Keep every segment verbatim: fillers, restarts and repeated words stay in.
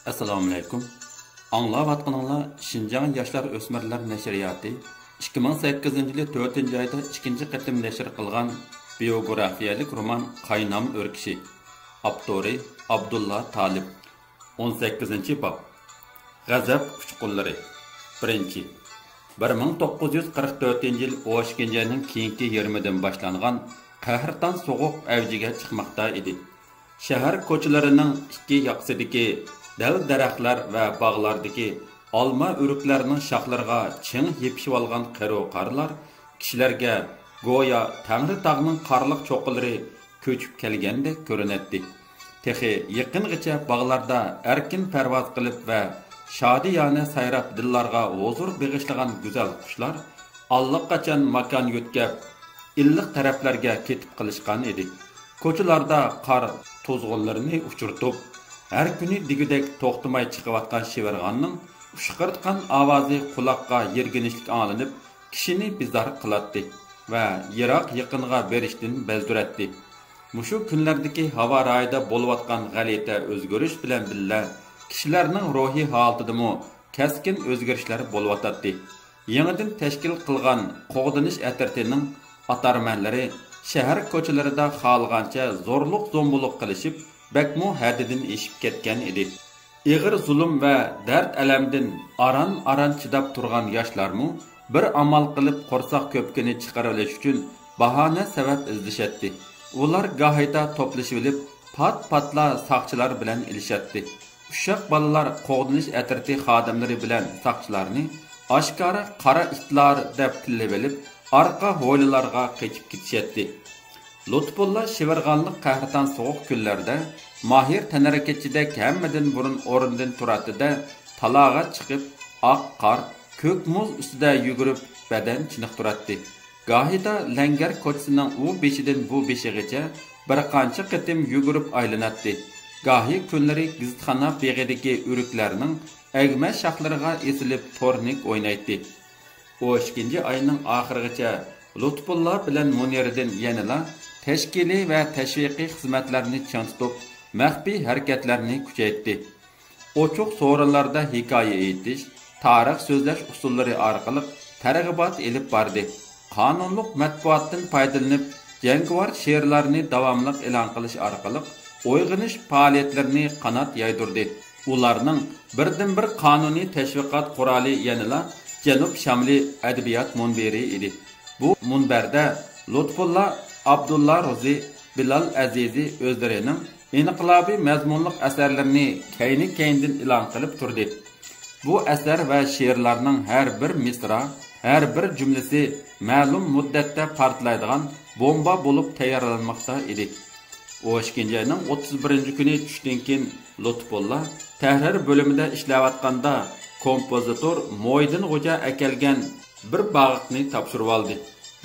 ئەسسالامۇئەلەيكۇم. ئاڭلاۋاتقىنىڭلار شىنجاڭ ياشلار ئۆسمۈرلەر نەشرىياتى ئىككى مىڭ سەككىزىنچى يىلى تۆتىنچى ئايدا ئىككىنچى قېتىم نەشر قىلغان بىيوگرافىيەلىك رومان قاينام ئۆركىشى. ئاپتورى ئابدۇللا تالىپ. ئون سەككىزىنچى باب. غەزەپ ئۇچقۇنلىرى. بىرىنچى. بىر مىڭ توققۇز يۈز قىرىق تۆتىنچى يىل ئون ئىككىنچى ئاينىڭ كېيىنكى يېرىمىدىن باشلانغان قەھرىتان سوغۇق ئەۋجىگە چىقماقتا ئىدى. شەھەر كوچىلىرىنىڭ ئىككى ياقىسىدىكى دەل-دەرەخلەر ۋە باغلاردىكى ئالما ئۆرۈكلەرنىڭ شاخلىرىغا چىڭ يېپىشىۋالغان قېرۇ قارلار كىشىلەرگە گويا تەڭرىتاغنىڭ قارلىق چوققىلىرى كۆچۈپ كەلگەندەك كۆرۈنەتتى. تېخى يېقىنغىچە باغلاردا ئەركىن پەرۋاز قىلىپ ۋە شادىيانە سايراپ دىللارغا ھۇزۇر بېغىشلىغان گۈزەل قۇشلار ئاللىقاچان ماكان يۆتكەپ، ئىللىق تەرەپلەرگە كېتىپ قېلىشقان ئىدى. كوچىلاردا قار توزغۇنلىرىنى ئۇچۇرتۇپ، ھەر كۈنى دېگۈدەك توختىماي چىقىۋاتقان شىۋىرغاننىڭ ئۇشقۇرتقان ئاۋازى قۇلاققا يىرگىنچلىك ئاڭلىنىپ، كىشىنى بىزار قىلاتتى ۋە يىراق يېقىنغا بېرىشتىن بەزدۈرەتتى. مۇشۇ كۈنلەردىكى ھاۋا رايىدا بولۇۋاتقان غەلىتە ئۆزگىرىش بىلەن بىللە، كىشىلەرنىڭ روھىي ھالىتىدىمۇ كەسكىن ئۆزگىرىشلەر بولۇۋاتاتتى. يېڭىدىن تەشكىل قىلغان قوغدىنىش ئەترىتىنىڭ ئاتارمەنلىرى شەھەر كوچىلىرىدا خالىغانچە زورلۇق-زومبۇلۇق قىلىشىپ، بەكمۇ ھەددىدىن ئېشىپ كەتكەن ئىدى. ئېغىر زۇلۇم ۋە دەرد-ئەلەمدىن ئاران-ئاران چىداپ تۇرغان ياشلارمۇ بىر ئامال قىلىپ قورساق كۆپۈكىنى چىقىرىۋېلىش ئۈچۈن باھانە-سەۋەب ئىزدىشەتتى. ئۇلار گاھىدا توپلىشىۋېلىپ، پات-پاتلا ساقچىلار بىلەن ئېلىشەتتى. ئۇششاق بالىلار قوغدىنىش ئەترىتى خادىملىرى بىلەن ساقچىلارنى ئاشكارا قارا ئىتلار دەپ تىللىۋېلىپ، ئارقا ھويلىلارغا قېچىپ كېتىشەتتى. لۇتپۇللا شىۋىرغانلىق قەھرىتان سوغۇق كۈنلەردە ماھىر تەنھەرىكەتچىدەك ھەممىدىن بۇرۇن ئورنىدىن تۇراتتى-دە، تالاغا چىقىپ، ئاق قار، كۆك مۇز ئۈستىدە يۈگۈرۈپ، بەدەن چېنىقتۇراتتى. گاھىدا لەڭگەر كوچىسىنىڭ ئۇ بېشىدىن بۇ بېشىغىچە بىر قانچە قېتىم يۈگۈرۈپ ئايلىناتتى. گاھى كۈنلىرى گېزىتخانا بېغىدىكى ئۆرۈكلەرنىڭ ئەگمە شاخلىرىغا ئېسىلىپ تورنىك ئوينايتتى. ئون ئىككىنچى ئاينىڭ ئاخىرىغىچە لۇتپۇللا بىلەن مۇنىرىدىن يەنىلا تەشكىلىي ۋە تەشۋىقىي خىزمەتلەرنى چىڭ تۇتۇپ، مەخپىي ھەرىكەتلەرنى كۈچەيتتى. ئوچۇق سورۇنلاردا ھېكايە ئېيتىش، تارىخ سۆزلەش ئۇسۇللىرى ئارقىلىق تەرغىبات ئېلىپ باردى. قانۇنلۇق مەتبۇئاتتىن پايدىلىنىپ، جەڭگىۋار شېئىرلارنى داۋاملىق ئېلان قىلىش ئارقىلىق ئويغىنىش پائالىيەتلىرىنى قانات يايدۇردى. ئۇلارنىڭ بىردىنبىر قانۇنىي تەشۋىقات قورالى يەنىلا جەنۇب شامىلى ئەدەبىيات مۇنبىرى ئىدى. بۇ مۇنبەردە لۇتپۇللا، ئابدۇللا روزى، بىلال ئەزىزى ئۆزلىرىنىڭ ئىنقىلابىي مەزمۇنلۇق ئەسەرلىرىنى كەينى-كەينىدىن ئېلان قىلىپ تۇردى. بۇ ئەسەر ۋە شېئىرلارنىڭ ھەر بىر مىسرا، ھەر بىر جۈملىسى مەلۇم مۇددەتتە پارتلايدىغان بومبا بولۇپ تەييارلانماقتا ئىدى. ئون ئىككىنچى ئاينىڭ ئوتتۇز بىرىنچى كۈنى چۈشتىن كېيىن لۇتپۇللا تەھرىر بۆلۈمىدە ئىشلەۋاتقاندا، كومپوزىتور مويدىن غوجا ئەكەلگەن بىر باغاقنى تاپشۇرۇۋالدى.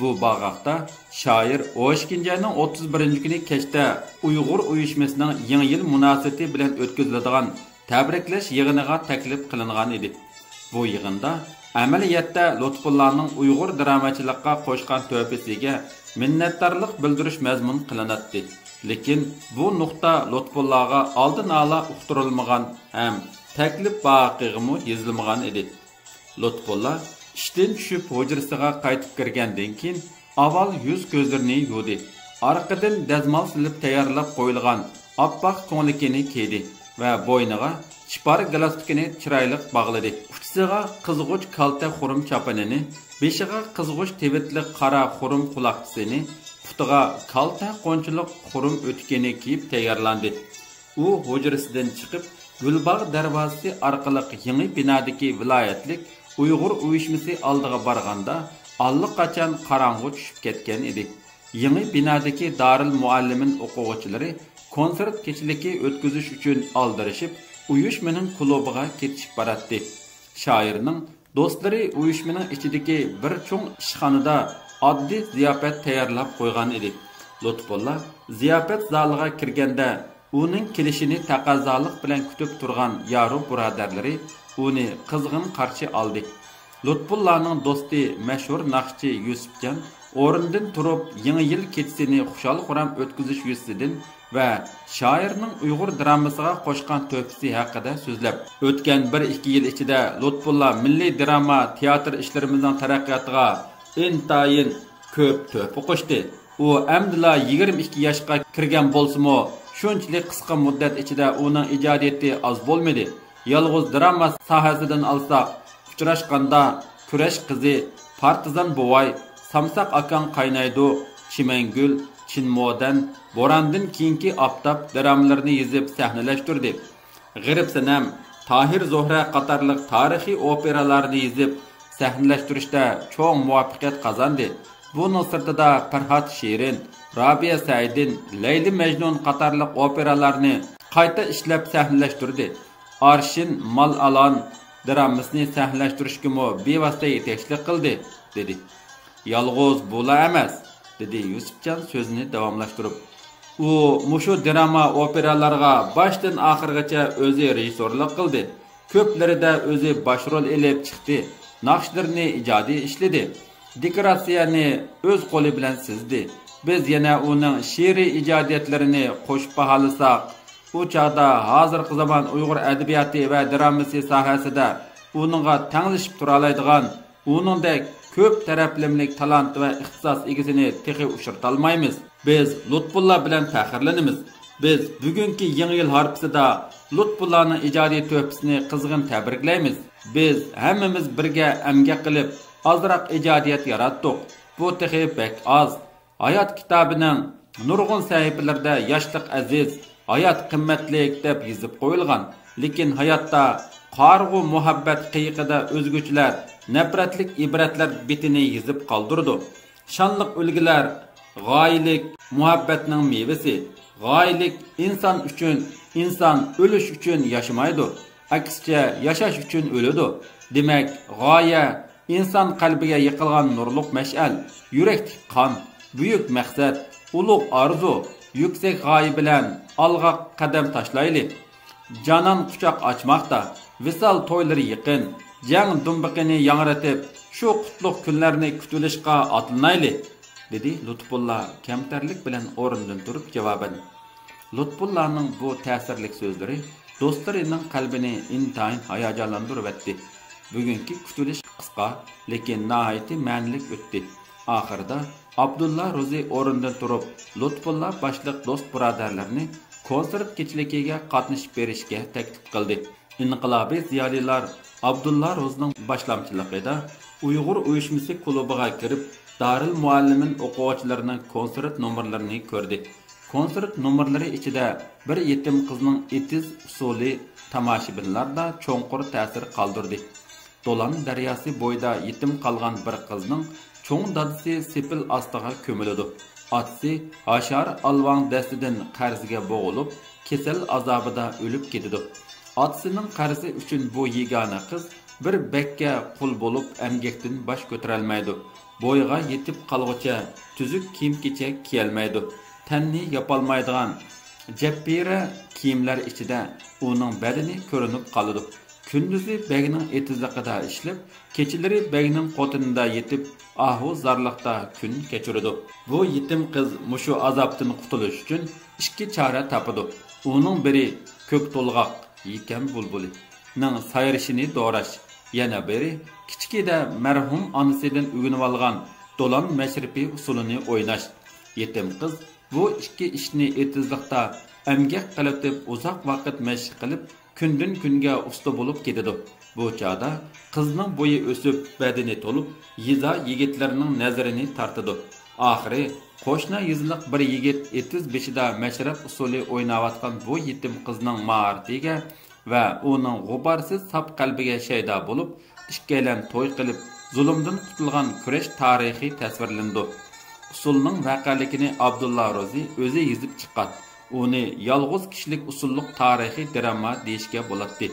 بۇ باغاقتا شائىر ئون ئىككىنچى ئاينىڭ ئوتتۇز بىرىنچى كۈنى كەچتە ئۇيغۇر ئۇيۇشمىسىنىڭ يېڭى يىل مۇناسىۋىتى بىلەن ئۆتكۈزۈلىدىغان تەبرىكلەش يىغىنىغا تەكلىپ قىلىنغان ئىدى. بۇ يىغىندا ئەمەلىيەتتە لۇتپۇللانىڭ ئۇيغۇر دراماچىلىققا قوشقان تۆھپىسىگە مىننەتدارلىق بىلدۈرۈش مەزمۇن قىلىناتتى. لېكىن بۇ نۇقتا لۇتپۇللاغا ئالدىن ئالا ئۇقتۇرۇلمىغان ھەم تەكلىپ باغاقىغىمۇ يېزىلمىغان ئىدى. لۇتپۇللا ئىشتىن چۈشۈپ ھۇجرىسىغا قايتىپ كىرگەندىن كېيىن، ئاۋۋال يۈز-كۆزلىرىنى يۇدى. ئارقىدىن دەزمال سېلىپ تەييارلاپ قويۇلغان ئاپئاق كۆڭلىكىنى كىيدى ۋە بوينىغا چىپار گالستۇكىنى چىرايلىق باغلىدى. ئۇچىسىغا قىزغۇچ كالتە خۇرۇم چاپىنىنى، بېشىغا قىزغۇچ تىۋىتلىق قارا خۇرۇم قۇلاقچىسىنى، پۇتىغا كالتە قونچىلىق خۇرۇم ئۆتۈكىنى كىيىپ تەييارلاندى. ئۇ ھۇجرىسىدىن چىقىپ، گۈلباغ دەرۋازىسى ئارقىلىق يېڭى بىنادىكى ۋىلايەتلىك ئۇيغۇر ئۇيۇشمىسى ئالدىغا بارغاندا، ئاللىقاچان قاراڭغۇ چۈشۈپ كەتكەن ئىدى. يېڭى بىنادىكى دارىل مۇئەللىمىن ئوقۇغۇچىلىرى كونسېرت كېچىلىكى ئۆتكۈزۈش ئۈچۈن ئالدىرىشىپ، ئۇيۇشمىنىڭ كۇلۇبىغا كېتىشىپ باراتتى. شائىرنىڭ دوستلىرى ئۇيۇشمىنىڭ ئىچىدىكى بىر چوڭ ئىشخانىدا ئاددىي زىياپەت تەييارلاپ قويغان ئىدى. لۇتپۇللا زىياپەت زالىغا كىرگەندە، ئۇنىڭ كېلىشىنى تەقەززالىق بىلەن كۈتۈپ تۇرغان يارۇ بۇرادەرلىرى ئۇنى قىزغىن قارشى ئالدى. لۇتپۇللانىڭ دوستى مەشھۇر ناخشىچى يۈسۈپجان ئورنىدىن تۇرۇپ، يېڭى يىل كېچىسىنى خۇشال-خۇرام ئۆتكۈزۈش يۈزىسىدىن ۋە شائىرنىڭ ئۇيغۇر درامىسىغا قوشقان تۆھپىسى ھەققىدە سۆزلەپ، ئۆتكەن بىر ئىككى يىل ئىچىدە لۇتپۇللا مىللىي دراما تىياتىر ئىشلىرىمىزنىڭ تەرەققىياتىغا ئىنتايىن كۆپ تۆھپە قوشتى. ئۇ ئەمدىلا يىگىرمە ئىككى ياشقا كىرگەن بولسىمۇ، شۇنچىلىك قىسقا مۇددەت ئىچىدە ئۇنىڭ ئىجادىيىتى ئاز بولمىدى. يالغۇز دراما ساھەسىدىن ئالساق، ئۇچراشقاندا، كۈرەش قىزى، پارتىزان بوۋاي، سامساق ئاكاڭ قاينايدۇ، چىمەنگۈل، چىن مودەن، بوراندىن كېيىنكى ئاپتاپ درامىلىرىنى يېزىپ سەھنىلەشتۈردى. غېرىب سەنەم، تاھىر زۆھرە قاتارلىق تارىخىي ئوپېرالارنى يېزىپ سەھنىلەشتۈرۈشتە چوڭ مۇۋەپپەقىيەت قازاندى. بۇنىڭ سىرتىدا پەرھات شېرىن، رابىيە سەئىدىن، لەيلى مەجنۇن قاتارلىق ئوپېرالارنى قايتا ئىشلەپ سەھنىلەشتۈردى. ئارشىن مال ئالان درامىسىنى سەھنىلەشتۈرۈشكىمۇ بىۋاسىتە يېتەكچىلىك قىلدى، دېدى. يالغۇز بۇلا ئەمەس، دېدى يۈسۈپجان سۆزىنى داۋاملاشتۇرۇپ. ئۇ مۇشۇ دراما ئوپېرالارغا باشتىن ئاخىرغىچە ئۆزى رېژىسسورلۇق قىلدى. كۆپلىرىدە ئۆزى باش رول ئېلىپ چىقتى. ناخشىلىرىنى ئىجادىي ئىشلىدى. دېكوراتسىيەنى ئۆز قولى بىلەن سىزدى. بىز يەنە ئۇنىڭ شېئىرىي ئىجادىيەتلىرىنى قوشۇپ باھالىساق، ئۇ چاغدا ھازىرقى زامان ئۇيغۇر ئەدەبىياتى ۋە درامىسى ساھەسىدە ئۇنىڭغا تەڭلىشىپ تۇرالايدىغان، ئۇنىڭدەك كۆپ تەرەپلىمىلىك تالانت ۋە ئىختىساس ئىگىسىنى تېخى ئۇچرىتالمايمىز. بىز لۇتپۇللا بىلەن پەخىرلىنىمىز. بىز بۈگۈنكى يېڭى يىل ھارپىسىدا لۇتپۇللانىڭ ئىجادىي تۆھپىسىنى قىزغىن تەبرىكلەيمىز. بىز ھەممىمىز بىرگە ئەمگەك قىلىپ، ئازراق ئىجادىيەت ياراتتۇق. بۇ تېخى بەك ئاز. ھايات كىتابىنىڭ نۇرغۇن سەھىپىلىرىدە ياشلىق ئەزىز، ھايات قىممەتلىك دەپ يېزىپ قويۇلغان. لېكىن ھاياتتا قارىغۇ مۇھەببەت قېيىقىدا ئۈزگۈچىلەر، نەپرەتلىك ئىبرەتلەر بېتىنى يېزىپ قالدۇرىدۇ. شانلىق ئۈلگىلەر غايىلىك مۇھەببەتنىڭ مېۋىسى. غايىلىك ئىنسان ئۈچۈن، ئىنسان ئۆلۈش ئۈچۈن ياشىمايدۇ. ئەكسىچە، ياشاش ئۈچۈن ئۆلىدۇ. دېمەك، غايە ئىنسان قەلبىگە يېقىلغان نۇرلۇق مەشئەل، يۈرەكتىكى قان، بۈيۈك مەقسەت، ئۇلۇغ ئارزۇ، يۈكسەك غايە بىلەن ئالغا قەدەم تاشلايلى. جانان قۇچاق ئاچماقتا، ۋىسال تويلىرى يېقىن، جەڭ دۇمبىقىنى ياڭرىتىپ، شۇ قۇتلۇق كۈنلەرنى كۈتۈۋېلىشقا ئاتلىنايلى، دېدى لۇتپۇللا كەمتەرلىك بىلەن ئورنىدىن تۇرۇپ جاۋابەن. لۇتپۇللانىڭ بۇ تەسىرلىك سۆزلىرى دوستلىرىنىڭ قەلبىنى ئىنتايىن ھاياجانلاندۇرۇۋەتتى. بۈگۈنكى كۈتۈۋېلىش قىسقا، لېكىن ناھايىتى مەنىلىك ئۆتتى. ئاخىرىدا ئابدۇللا روزى ئورنىدىن تۇرۇپ، لۇتپۇللا باشلىق دوست بۇرادەرلەرنى كونسېرت كېچىلىكىگە قاتنىشىپ بېرىشكە تەكلىپ قىلدى. ئىنقىلابىي زىيالىيلار ئابدۇللا روزىنىڭ باشلامچىلىقىدا ئۇيغۇر ئۇيۇشمىسى كۇلۇبىغا كىرىپ، دارىل مۇئەللىمىن ئوقۇغۇچىلىرىنىڭ كونسېرت نومۇرلىرىنى كۆردى. كونسېرت نومۇرلىرى ئىچىدە بىر يېتىم قىزنىڭ ئېتىز ئۇسسۇلى تاماشىبىنلاردا چوڭقۇر تەسىر قالدۇردى. دولان دەرياسى بويىدا يېتىم قالغان بىر قىزنىڭ چوڭ دادىسى سېپىل ئاستىغا كۆمۈلىدۇ. ئاتىسى ھاشار ئالۋاڭ دەستىدىن قەرزگە بوغۇلۇپ، كېسەل ئازابىدا ئۆلۈپ كېتىدۇ. ئاتىسىنىڭ قەرزى ئۈچۈن بۇ يېگانە قىز بىر بەگكە قۇل بولۇپ، ئەمگەكتىن باش كۆتۈرەلمەيدۇ. بويىغا يېتىپ قالغۇچە تۈزۈك كىيىم-كېچەك كىيەلمەيدۇ. تەننى ياپالمايدىغان جەپپىرە كىيىملەر ئىچىدە ئۇنىڭ بەدىنى كۆرۈنۈپ قالىدۇ. كۈندۈزى بەگنىڭ ئېتىزلىقىدا ئىشلەپ، كېچىلىرى بەگنىڭ قوتىنىدا يېتىپ، ئاھۇ زارلىقتا كۈن كەچۈرىدۇ. بۇ يېتىم قىز مۇشۇ ئازابتىن قۇتۇلۇش ئۈچۈن ئىككى چارە تاپىدۇ. ئۇنىڭ بىرى كۆك تولغاق، يېكەم بۇلبۇلىنىڭ سايرىشىنى دوراش، يەنە بىرى كىچىكىدە مەرھۇم ئانىسىدىن ئۆگىنىۋالغان دولان مەشرىپى ئۇسسۇلىنى ئويناش. يېتىم قىز بۇ ئىككى ئىشنى ئېتىزلىقتا ئەمگەك قىلىۋېتىپ، ئۇزاق ۋاقىت مەشىق قىلىپ، كۈندىن-كۈنگە ئۇستا بولۇپ كېتىدۇ. بۇ چاغدا قىزنىڭ بويى ئۆسۈپ، بەدىنى تولۇپ، يېزا يىگىتلىرىنىڭ نەزىرىنى تارتىدۇ. ئاخىرى قوشنا يېزىلىق بىر يىگىت ئېتىز بېشىدا مەشرەپ ئۇسسۇلى ئويناۋاتقان بۇ يېتىم قىزنىڭ ماھارىتىگە ۋە ئۇنىڭ غۇبارسىز ساپ قەلبىگە شەيدا بولۇپ، ئىككىيلەن توي قىلىپ، زۇلۇمدىن قۇتۇلغان كۈرەش تارىخى تەسۋىرلىنىدۇ. ئۇسسۇلنىڭ ۋەقەلىكىنى ئابدۇللا روزى ئۆزى يېزىپ چىققان. ئۇنى يالغۇز كىشىلىك ئۇسسۇللۇق تارىخىي دراما دېيىشكە بولاتتى.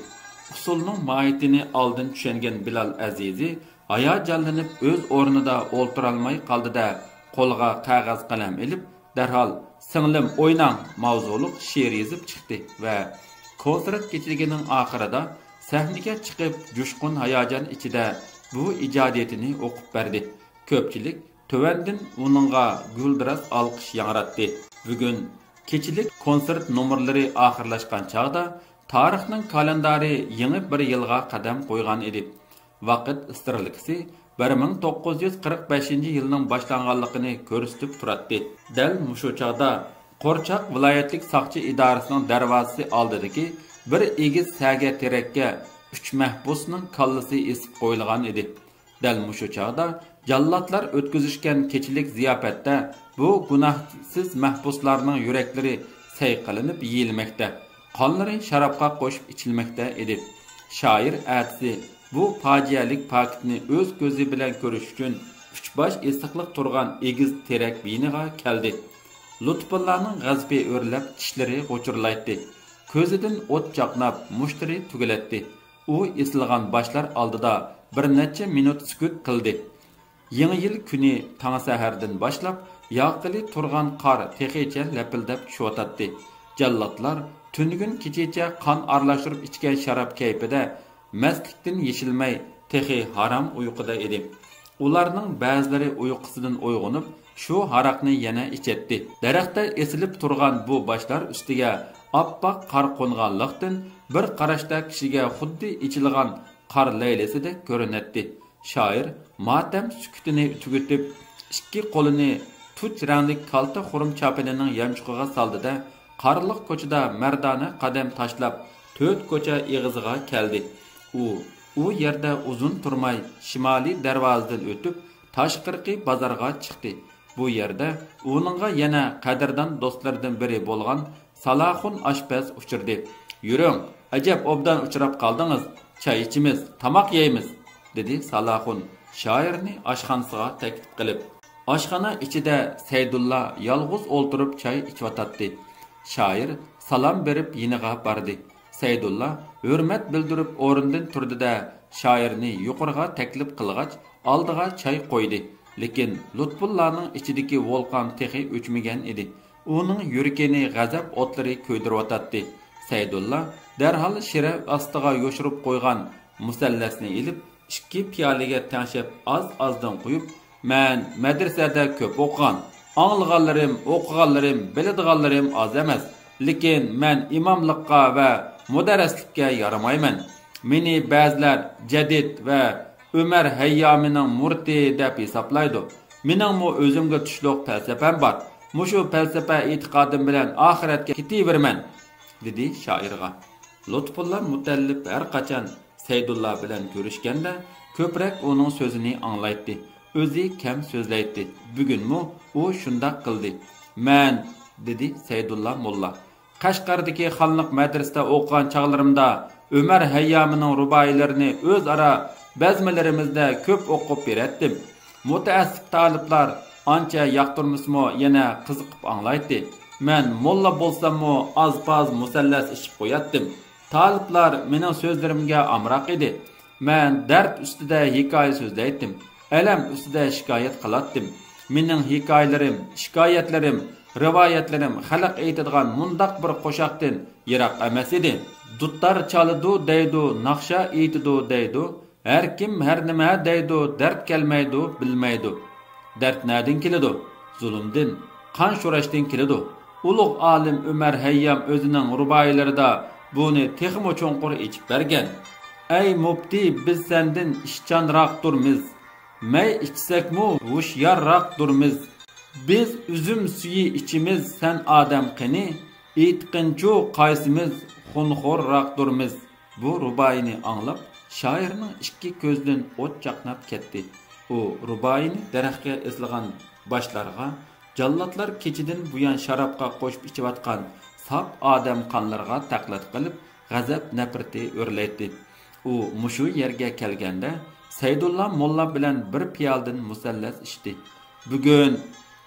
ئۇسسۇلنىڭ ماھىيىتىنى ئالدىن چۈشەنگەن بىلال ئەزىزى ھاياجانلىنىپ ئۆز ئورنىدا ئولتۇرالماي قالدى-دە، قولىغا قەغەز قەلەم ئېلىپ، دەرھال «سىڭلىم ئويناڭ» ماۋزۇلۇق شېئىر يېزىپ چىقتى ۋە كونسېرت كېچىلىكىنىڭ ئاخىرىدا سەھنىگە چىقىپ، جۇشقۇن ھاياجان ئىچىدە بۇ ئىجادىيىتىنى ئوقۇپ بەردى. كۆپچىلىك تۆۋەندىن ئۇنىڭغا گۈلدۈراس ئالقىش ياڭراتتى. بۈگۈن كېچىلىك كونسېرت نومۇرلىرى ئاخىرلاشقان چاغدا، تارىخنىڭ كالېندارى يېڭى بىر يىلغا قەدەم قويغان ئىدى. ۋاقىت ئىسترېلكىسى بىر مىڭ توققۇز يۈز قىرىق بەشىنچى يىلنىڭ باشلانغانلىقىنى كۆرسىتىپ تۇراتتى. دەل مۇشۇ چاغدا قورچاق ۋىلايەتلىك ساقچى ئىدارىسىنىڭ دەرۋازىسى ئالدىدىكى بىر ئېگىز سەگە تېرەككە ئۈچ مەھبۇسنىڭ كاللىسى ئېسىپ قويۇلغان ئىدى. دەل مۇشۇ چاغدا جاللاتلار ئۆتكۈزۈشكەن كېچىلىك زىياپەتتە بۇ گۇناھسىز مەھبۇسلارنىڭ يۈرەكلىرى سەي قىلىنىپ يېيىلمەكتە، قانلىرى شارابقا قوشۇپ ئىچىلمەكتە ئىدى. شائىر ئەتىسى بۇ پاجىئەلىك پاكىتنى ئۆز كۆزى بىلەن كۆرۈش ئۈچۈن ئۈچ باش ئېسىقلىق تۇرغان ئېگىز تېرەك يېنىغا كەلدى. لۇتپۇللانىڭ غەزىپى ئۆرلەپ، چىشلىرى غۇچۇرلايتتى. كۆزىدىن ئوت چاقناپ، مۇشتلىرى تۈگۈلەتتى. ئۇ ئېسىلغان باشلار ئالدىدا بىر نەچچە مىنۇت سۈكۈت قىلدى. يېڭى يىل كۈنى تاڭ سەھەردىن باشلاپ ياغقىلى تۇرغان قار تېخىچە لەپىلدەپ چۈشۈۋاتاتتى. جاللاتلار تۈنۈگۈن كېچىچە قان ئارىلاشتۇرۇپ ئىچكەن شاراب كەيپىدە مەستلىكتىن يېشىلمەي، تېخى ھارام ئۇيقۇدا ئىدى. ئۇلارنىڭ بەزىلىرى ئۇيقۇسىدىن ئويغىنىپ، شۇ ھاراقنى يەنە ئىچەتتى. دەرەختە ئېسىلىپ تۇرغان بۇ باشلار ئۈستىگە ئاپئاق قار قونغانلىقتىن، بىر قاراشتا كىشىگە خۇددى ئېچىلغان قار لەيلىسىدەك كۆرۈنەتتى. شائىر ماتەم سۈكۈتىنى تۈگىتىپ، ئىككى قولىنى تۇچ رەڭلىك كالتە خۇرۇم چاپىنىنىڭ يانچۇقىغا سالدى-دە، قارلىق كوچىدا مەردانە قەدەم تاشلاپ، تۆت كوچا ئېغىزىغا كەلدى. ئۇ، ئۇ يەردە ئۇزۇن تۇرماي، شىمالىي دەرۋازىدىن ئۆتۈپ، تاشقىرىقى بازارغا چىقتى. بۇ يەردە ئۇنىڭغا يەنە قەدىردان دوستلىرىدىن بىرى بولغان سالاخۇن ئاشپەز ئۇچرىدى. «يۈرۈڭ، ئەجەب ئوبدان ئۇچراپ قالدىڭىز، چاي ئىچىمىز، تاماق يەيمىز»، دېدى سالاخۇن شائىرنى ئاشخانىسىغا تەكلىپ قىلىپ. ئاشخانا ئىچىدە سەيدۇللا يالغۇز ئولتۇرۇپ چاي ئىچىۋاتاتتى. شائىر سالام بېرىپ يېنىغا باردى. سەيدۇللا ھۆرمەت بىلدۈرۈپ ئورنىدىن تۇردى-دە، شائىرنى يۇقىرىغا تەكلىپ قىلغاچ، ئالدىغا چاي قويدى. لېكىن لۇتپۇللانىڭ ئىچىدىكى ۋولقان تېخى ئۆچمىگەن ئىدى. ئۇنىڭ يۈرىكىنى غەزەپ ئوتلىرى كۆيدۈرۈۋاتاتتى. سەيدۇللا دەرھال شىرە ئاستىغا يوشۇرۇپ قويغان مۇسەللەسنى ئېلىپ، ئىككى پىيالىگە تەڭشەپ ئاز-ئازدىن قۇيۇپ، «مەن مەدرىسەدە كۆپ ئوقۇغان، ئاڭلىغانلىرىم، ئوقۇغانلىرىم، بىلىدىغانلىرىم ئاز ئەمەس. لېكىن مەن ئىماملىققا ۋە مۇدەررىسلىككە يارىمايمەن. مېنى بەزىلەر جەدىد ۋە ئۆمەر ھەييامىنىڭ مۇرىتى دەپ ھېسابلايدۇ. مېنىڭمۇ ئۆزۈمگە تۇشلۇق پەلسەپەم بار. مۇشۇ پەلسەپە ئېتىقادىم بىلەن ئاخىرەتكە كېتىۋېرىمەن»، دېدى شائىرغا. لۇتپۇللا مۇتەللىپ ھەر قاچان سەيدۇللا بىلەن كۆرۈشكەندە، كۆپرەك ئۇنىڭ سۆزىنى ئاڭلايتتى، ئۆزى كەم سۆزلەيتتى. بۈگۈنمۇ ئۇ شۇنداق قىلدى. «مەن»، دېدى سەيدۇللا موللا، «قەشقەردىكى خانلىق مەدرىسىدە ئوقۇغان چاغلىرىمدا ئۆمەر ھەييامىنىڭ رۇبائىيلىرىنى ئۆزئارا بەزمىلىرىمىزدە كۆپ ئوقۇپ بېرەتتىم. مۇتەئەسسىپ تالىپلار ئانچە ياقتۇرمىسىمۇ، يەنە قىزىقىپ ئاڭلايتتى. مەن موللا بولساممۇ، ئاز-پاز مۇسەللەس ئىچىپ قوياتتىم. تالىپلار مېنىڭ سۆزلىرىمگە ئامراق ئىدى. مەن دەرد ئۈستىدە ھېكايە سۆزلەيتتىم، ئەلەم ئۈستىدە شىكايەت قىلاتتىم. مېنىڭ ھېكايىلىرىم، شىكايەتلىرىم، رىۋايەتلىرىم خەلق ئېيتىدىغان مۇنداق بىر قوشاقتىن يىراق ئەمەس ئىدى. دۇتار چالىدۇ دەيدۇ، ناخشا ئېيتىدۇ دەيدۇ، ھەر كىم ھەر نېمە دەيدۇ، دەرد كەلمەيدۇ، بىلمەيدۇ. دەرد نەدىن كېلىدۇ؟ زۇلۇمدىن، قان شوراشتىن كېلىدۇ. ئۇلۇغ ئالىم ئۆمەر ھەييام ئۆزىنىڭ رۇبائىيلىرىدا بۇنى تېخىمۇ چوڭقۇر ئېچىپ بەرگەن. ئەي مۇپتى، بىز سەندىن ئىشچانراق تۇرمىز. مەي ئىچسەكمۇ ھوشيارراق تۇرمىز. بىز ئۈزۈم سۈيى ئىچىمىز، سەن ئادەم قېنى؟ ئېيتقىنچۇ قايسىمىز خۇنخورراق تۇرمىز؟ بۇ رۇبائىينى ئاڭلاپ، شائىرنىڭ ئىككى كۆزىدىن ئوت چاقناپ كەتتى. ئۇ رۇبائىينى دەرەخكە ئېسىلغان باشلارغا، جاللاتلار كېچىدىن بۇيان شارابقا قوشۇپ ئىچىۋاتقان ساپ ئادەم قانلىرىغا تەقلىد قىلىپ، غەزەپ نەپرىتى ئۆرلەيتتى. ئۇ مۇشۇ يەرگە كەلگەندە، سەيدۇللا موللا بىلەن بىر پىيالىدىن مۇسەللەس ئىچتى. بۈگۈن،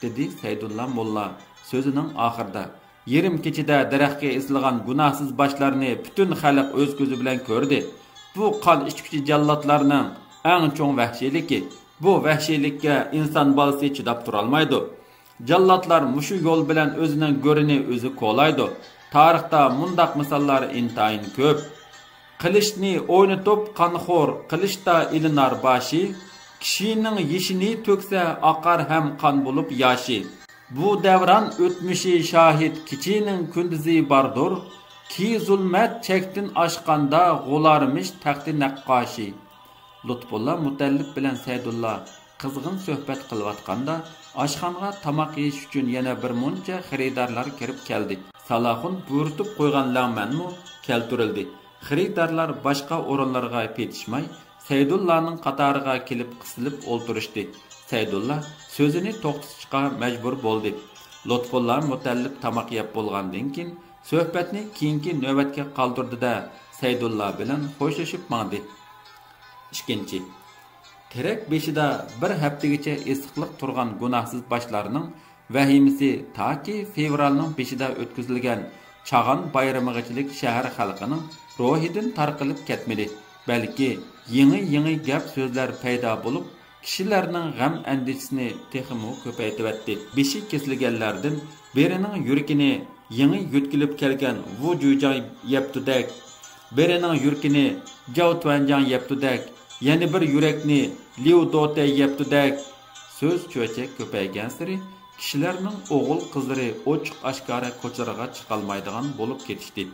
دېدى سەيدۇللا موللا سۆزىنىڭ ئاخىرىدا، يېرىم كېچىدە دەرەخكە ئېسىلغان گۇناھسىز باشلارنى پۈتۈن خەلق ئۆز كۆزى بىلەن كۆردى. بۇ قان ئىچكۈچى جاللاتلارنىڭ ئەڭ چوڭ ۋەھشىيلىكى. بۇ ۋەھشىيلىككە ئىنسان بالىسى چىداپ تۇرالمايدۇ. جاللاتلار مۇشۇ يول بىلەن ئۆزىنىڭ گۆرىنى ئۆزى كولايدۇ. تارىختا مۇنداق مىساللار ئىنتايىن كۆپ. قىلىچنى ئوينىتىپ قانخور، قىلىچتا ئېلىنار باشى. كىشىنىڭ يېشىنى تۆكسە، ئاقار ھەم قان بولۇپ ياشى. بۇ دەۋران ئۆتمۈشى شاھىت، كېچىنىڭ كۈندۈزى باردۇر. كى زۇلمەت چەكتىن ئاشقاندا، غۇلارمىش تەختى نەققاشى. لۇتپۇللا مۇتەللىپ بىلەن سەيدۇللا قىزغىن سۆھبەت قىلىۋاتقاندا، ئاشخانىغا تاماق يېيىش ئۈچۈن يەنە بىر مۇنچە خېرىدارلار كىرىپ كەلدى. سالاخۇن بۇيرۇتۇپ قويغان لەڭمەنمۇ كەلتۈرۈلدى. خېرىدارلار باشقا ئورۇنلارغا پېتىشماي، سەيدۇللانىڭ قاتارىغا كېلىپ قىستىلىپ ئولتۇرۇشتى. سەيدۇللا سۆزىنى توختىتىشقا مەجبۇر بولدى. لۇتپۇللا مۇتەللىپ تاماق يەپ بولغاندىن كېيىن، سۆھبەتنى كېيىنكى نۆۋەتكە قالدۇردى-دە، سەيدۇللا بىلەن خوشلىشىپ ماڭدى. ئىككىنچى، تېرەك بېشىدا بىر ھەپتىگىچە ئېسىقلىق تۇرغان گۇناھسىز باشلارنىڭ ۋەھىمىسى تاكى فېۋرالنىڭ بېشىدا ئۆتكۈزۈلگەن چاغان بايرىمىغىچىلىك شەھەر خەلقىنىڭ روھىدىن تارقىلىپ كەتمىدى، بەلكى يېڭى-يېڭى گەپ-سۆزلەر پەيدا بولۇپ، كىشىلەرنىڭ غەم-ئەندىشىسىنى تېخىمۇ كۆپەيتىۋەتتى. بېشى كېسىلگەنلەردىن بىرىنىڭ يۈرىكىنى يېڭى يۆتكىلىپ كەلگەن ۋۇ جۈيجاڭ يەپتۇدەك، بىرىنىڭ يۈرىكىنى جاۋ تۈەنجاڭ يەپتۇدەك، يەنە بىر يۈرەكنى ليۇ دوتەي يەپتۇدەك. سۆز چۆچەك كۆپەيگەنسېرى، كىشىلەرنىڭ ئوغۇل-قىزلىرى ئوچۇق-ئاشكارا كوچىلارغا چىقالمايدىغان بولۇپ كېتىشتى.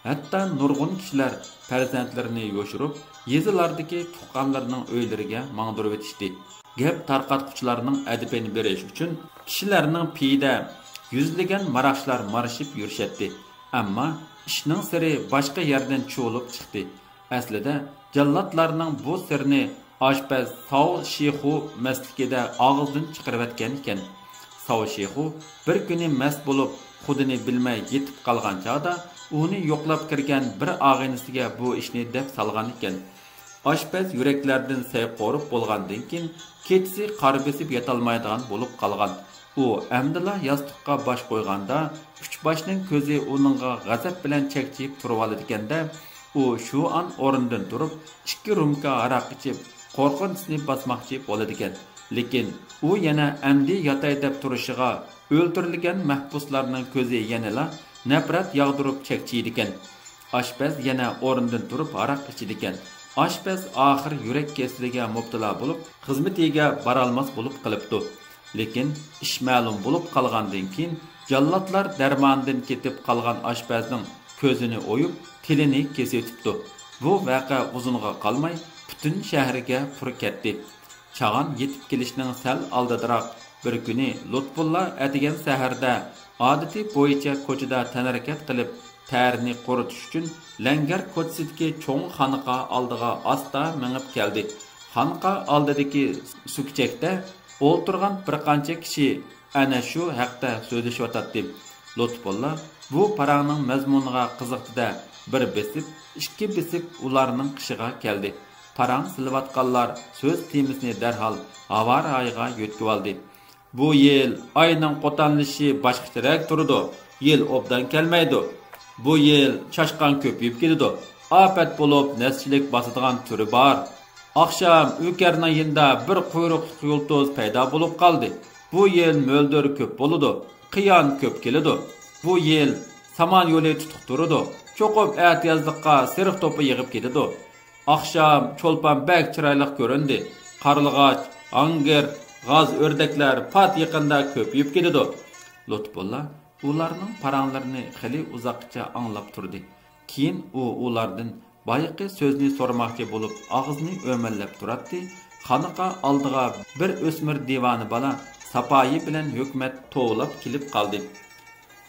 ھەتتا نۇرغۇن كىشىلەر پەرزەنتلىرىنى يوشۇرۇپ، يېزىلاردىكى تۇغقانلىرىنىڭ ئۆيلىرىگە ماڭدۇرۇۋېتىشتى. گەپ تارقاتقۇچىلارنىڭ ئەدىپىنى بېرىش ئۈچۈن كىشىلەرنىڭ پېيىدە يۈزلىگەن ماراقچىلار مارىشىپ يۈرۈشەتتى. ئەمما ئىشنىڭ سىرى باشقا يەردىن چۇۋۇلۇپ چىقتى. ئەسلىدە جاللاتلارنىڭ بۇ سىرنى ئاشپەز ساۋ شىخۇ مەستلىكىدە ئاغزىدىن چىقىرىۋەتكەن ئىكەن. ساۋ شىخۇ بىر كۈنى مەست بولۇپ، خۇدىنى بىلمەي يېتىپ قالغان چاغدا، ئۇنى يوقلاپ كىرگەن بىر ئاغىنىسىگە بۇ ئىشنى دەپ سالغان ئىكەن. ئاشپەز يۈرەكلەردىن سەي قورۇپ بولغاندىن كېيىن، كېچىسى قارا بېسىپ ياتالمايدىغان بولۇپ قالغان. ئۇ ئەمدىلا ياستۇققا باش قويغاندا، ئۈچ باشنىڭ كۆزى ئۇنىڭغا غەزەپ بىلەن چەكچىيىپ تۇرۇۋالىدىكەن-دە، ئۇ شۇ ئان ئورنىدىن تۇرۇپ، ئىككى رومكا ھاراق ئىچىپ، قورقۇنچىسىنى باسماقچى بولىدىكەن. لېكىن ئۇ يەنە ئەمدى ياتاي دەپ تۇرۇشىغا، ئۆلتۈرۈلگەن مەھبۇسلارنىڭ كۆزى يەنىلا نەپرەت ياغدۇرۇپ چەكچىيىدىكەن. ئاشپەز يەنە ئورنىدىن تۇرۇپ ھاراق ئىچىدىكەن. ئاشپەز ئاخىر يۈرەك كېسىلىگە مۇپتىلا بولۇپ، خىزمىتىگە بارالماس بولۇپ قېلىپتۇ. لېكىن ئىش مەلۇم بولۇپ قالغاندىن كېيىن، جاللاتلار دەرماندىن كېتىپ قالغان ئاشپەزنىڭ كۆزىنى ئويۇپ، تىلىنى كېسىۋېتىپتۇ. بۇ ۋەقە ئۇزۇنغا قالماي پۈتۈن شەھەرگە پۇر كەتتى. چاغان يېتىپ كېلىشنىڭ سەل ئالدىدىراق بىر كۈنى لۇتپۇللا ئەتىگەن سەھەردە ئادىتى بويىچە كوچىدا تەنھەرىكەت قىلىپ، تەرىنى قۇرۇتۇش ئۈچۈن لەڭگەر كوچىسىدىكى چوڭ خانىقا ئالدىغا ئاستا مېڭىپ كەلدى. خانىقا ئالدىدىكى سۈكچەكتە ئولتۇرغان بىر قانچە كىشى ئەنە شۇ ھەقتە سۆزلىشىۋاتاتتى. لۇتپۇللا بۇ پاراڭنىڭ مەزمۇنىغا قىزىقتى-دە، بىر بېسىپ، ئىككى بېسىپ ئۇلارنىڭ قېشىغا كەلدى. پاراڭ سېلىۋاتقانلار سۆز تېمىسىنى دەرھال ھاۋا رايىغا يۆتكىۋالدى. بۇ يىل ئاينىڭ قوتانلىشىشى باشقىچىراق تۇرىدۇ. يىل ئوبدان كەلمەيدۇ. بۇ يىل چاشقان كۆپىيىپ كېتىدۇ. ئاپەت بولۇپ نەسچىلىك باسىدىغان تۈرى بار. ئاخشام ئۆكەرنىڭ يېنىدا بىر قۇيرۇقلۇق يۇلتۇز پەيدا بولۇپ قالدى. بۇ يىل مۆلدۈر كۆپ بولىدۇ. قىيان كۆپ كېلىدۇ. بۇ يىل سامان يولى تۇتۇق تۇرىدۇ. چوقۇم ئەتىيازلىققا سېرىق توپا يېغىپ كېتىدۇ. ئاخشام چولپان بەك چىرايلىق كۆرۈندى. قارلىغاچ، ئاڭگىر، غاز، ئۆردەكلەر پات يېقىندا كۆپىيىپ كېتىدۇ. لۇتپۇللا ئۇلارنىڭ پاراڭلىرىنى خېلى ئۇزاققىچە ئاڭلاپ تۇردى. كېيىن ئۇ ئۇلاردىن بايىقى سۆزنى سورىماقچى بولۇپ ئاغزىنى ئۆمەللەپ تۇراتتى. خانىقا ئالدىغا بىر ئۆسمۈر دىۋانە بالا ساپايى بىلەن ھۆكمەت توۋلاپ كېلىپ قالدى.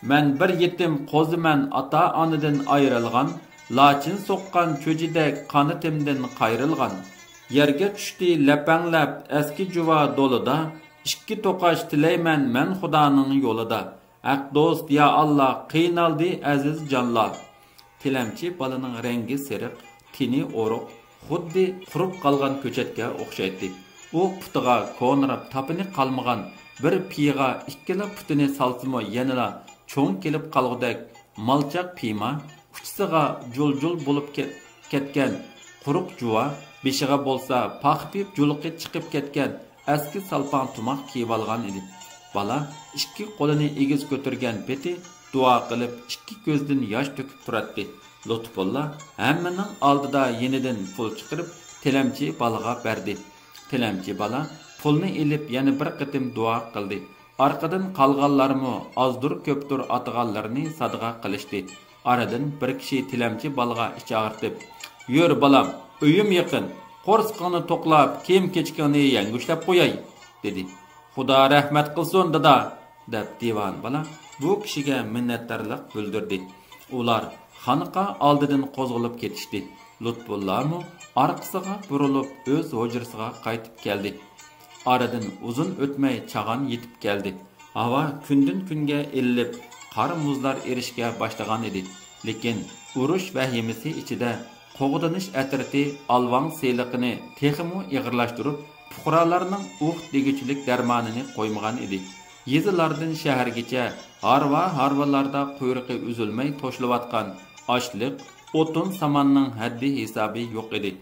مەن بىر يېتىم قوزىمەن ئاتا-ئانىدىن ئايرىلغان، لاچىن سوققان چۈجىدەك قانىتىمدىن قايرىلغان. يەرگە چۈشتى لەپەڭلەپ ئەسكى جۇۋا دولىدا، ئىككى توقاچ تىلەيمەن مەن خۇدانىڭ يولىدا. ھەق دوست يا ئاللا، قىينالدى ئەزىز جانلار. تىلەمچى بالىنىڭ رەڭگى سېرىق، تېنى ئورۇق، خۇددى قۇرۇپ قالغان كۆچەتكە ئوخشايتتى. ئۇ پۇتىغا كونىراپ تاپىنى قالمىغان بىر پىيغا ئىككىلا پۇتىنى سالسىمۇ يەنىلا چوڭ كېلىپ قالغۇدەك مالچاق پىيما، ئۇچىسىغا جۇل-جۇل بولۇپ كەت-، كەتكەن قۇرۇق جۇۋا، بېشىغا بولسا پاخپىيىپ جۇلۇقى چىقىپ كەتكەن ئەسكى سالپاڭ تۇماق كىيىۋالغان ئىدى. بالا ئىككى قولىنى ئېگىز كۆتۈرگەن پېتى دۇئا قىلىپ، ئىككى كۆزىدىن ياش تۆكۈپ تۇراتتى. لۇتپۇللا ھەممىنىڭ ئالدىدا يېنىدىن پۇل چىقىرىپ، تىلەمچى بالىغا بەردى. تىلەمچى بالا پۇلنى ئېلىپ يەنە بىر قېتىم دۇئا قىلدى. ئارقىدىن قالغانلارمۇ ئازدۇر كۆپتۇر ئاتىغانلىرىنى سادىقە قىلىشتى. ئارىدىن بىر كىشى تىلەمچى بالىغا ئىچ ئاغرىتىپ، يۈر بالام، ئۆيۈم يېقىن، قورسىقىڭنى توقلاپ، كىيىم كېچىكىڭنى يەڭگۈشلەپ قوياي، دېدى. خۇدا رەھمەت قىلسۇن دادا، دەپ دىۋانە بالا بۇ كىشىگە مىننەتدارلىق بىلدۈردى. ئۇلار خانىقا ئالدىدىن قوزغىلىپ كېتىشتى. لۇتپۇللامۇ ئارقىسىغا بۇرۇلۇپ ئۆز ھۇجرىسىغا قايتىپ كەلدى. ئارىدىن ئۇزۇن ئۆتمەي چاغان يېتىپ كەلدى. ھاۋا كۈندىن كۈنگە ئىللىپ، قار مۇزلار ئېرىشكە باشلىغان ئىدى. لېكىن ئۇرۇش ۋەھىمىسى ئىچىدە قوغدىنىش ئەترىتى ئالۋاڭ سېلىقىنى تېخىمۇ ئېغىرلاشتۇرۇپ، پۇقرالارنىڭ ئۇھ دېگۈچىلىك دەرمانىنى قويمىغان ئىدى. يېزىلاردىن شەھەرگىچە ھارۋا-ھارۋىلاردا قۇيرۇقى ئۈزۈلمەي توشۇلۇۋاتقان ئاشلىق، ئوتۇن-ساماننىڭ ھەددى-ھېسابى يوق ئىدى.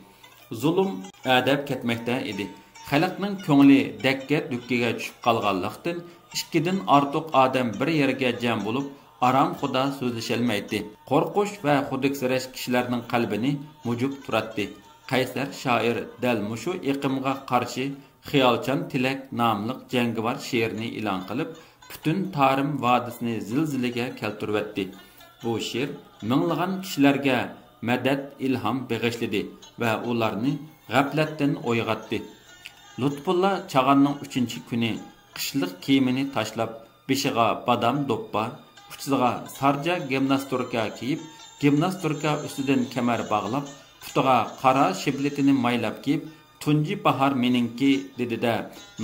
زۇلۇم ئەدەپ كەتمەكتە ئىدى. خەلقنىڭ كۆڭلى دەككە-دۈككىگە چۈشۈپ قالغانلىقتىن، ئىككىدىن ئارتۇق ئادەم بىر يەرگە جەم بولۇپ، ئارامخۇدا سۆزلىشەلمەيتتى. قورقۇش ۋە خۇدۈكسىرەش كىشىلەرنىڭ قەلبىنى مۇجۇپ تۇراتتى. قەيسەر شائىر دەل مۇشۇ ئېقىمغا قارشى خىيالچان تىلەك ناملىق جەڭگىۋار شېئىرنى ئېلان قىلىپ، پۈتۈن تارىم ۋادىسىنى زىلزىلىگە كەلتۈرۈۋەتتى. بۇ شېئىر مىڭلىغان كىشىلەرگە مەدەت، ئىلھام بېغىشلىدى ۋە ئۇلارنى غەپلەتتىن ئويغاتتى. لۇتپۇللا چاغاننىڭ ئۈچىنچى كۈنى قىشلىق كىيىمىنى تاشلاپ، بېشىغا بادام دوپپا، ئۇچىسىغا سارجا گىمناستوركا كىيىپ، گىمناستوركا ئۈستىدىن كەمەر باغلاپ، پۇتىغا قارا شىبلىتىنى مايلاپ كىيىپ، تۇنجى باھار مېنىڭكى، دېدى-دە،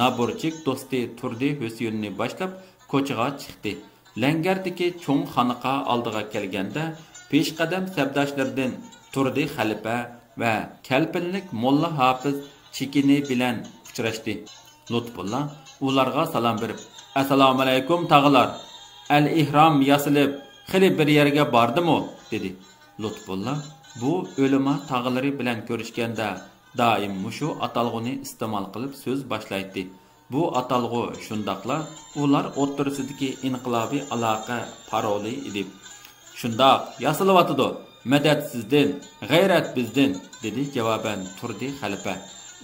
نابۇرچىك دوستى تۇردى ھۈسيۈننى باشلاپ كوچىغا چىقتى. لەڭگەردىكى چوڭ خانىقا ئالدىغا كەلگەندە، پېشقەدەم سەپداشلىرىدىن تۇردى خەلپە ۋە كەلپىنلىك موللا ھاپىز چېكىنى بىلەن ئۇچراشتى. لۇتپۇللا ئۇلارغا سالام بېرىپ، ئەسسالامۇئەلەيكۇم تاغىلار! ئەل ئېھرام ياسىلىپ، خېلى بىر يەرگە باردىمۇ؟ دېدى. لۇتپۇللا بۇ ئۆلىما تاغىلىرى بىلەن كۆرۈشكەندە دائىم مۇشۇ ئاتالغۇنى ئىستېمال قىلىپ سۆز باشلايتتى. بۇ ئاتالغۇ شۇنداقلا ئۇلار ئوتتۇرىسىدىكى ئىنقىلابىي ئالاقە پارولى ئىدى. شۇنداق، ياسىلىۋاتىدۇ. مەدەت سىزدىن، غەيرەت بىزدىن، دېدى جاۋابەن تۇردى خەلپە.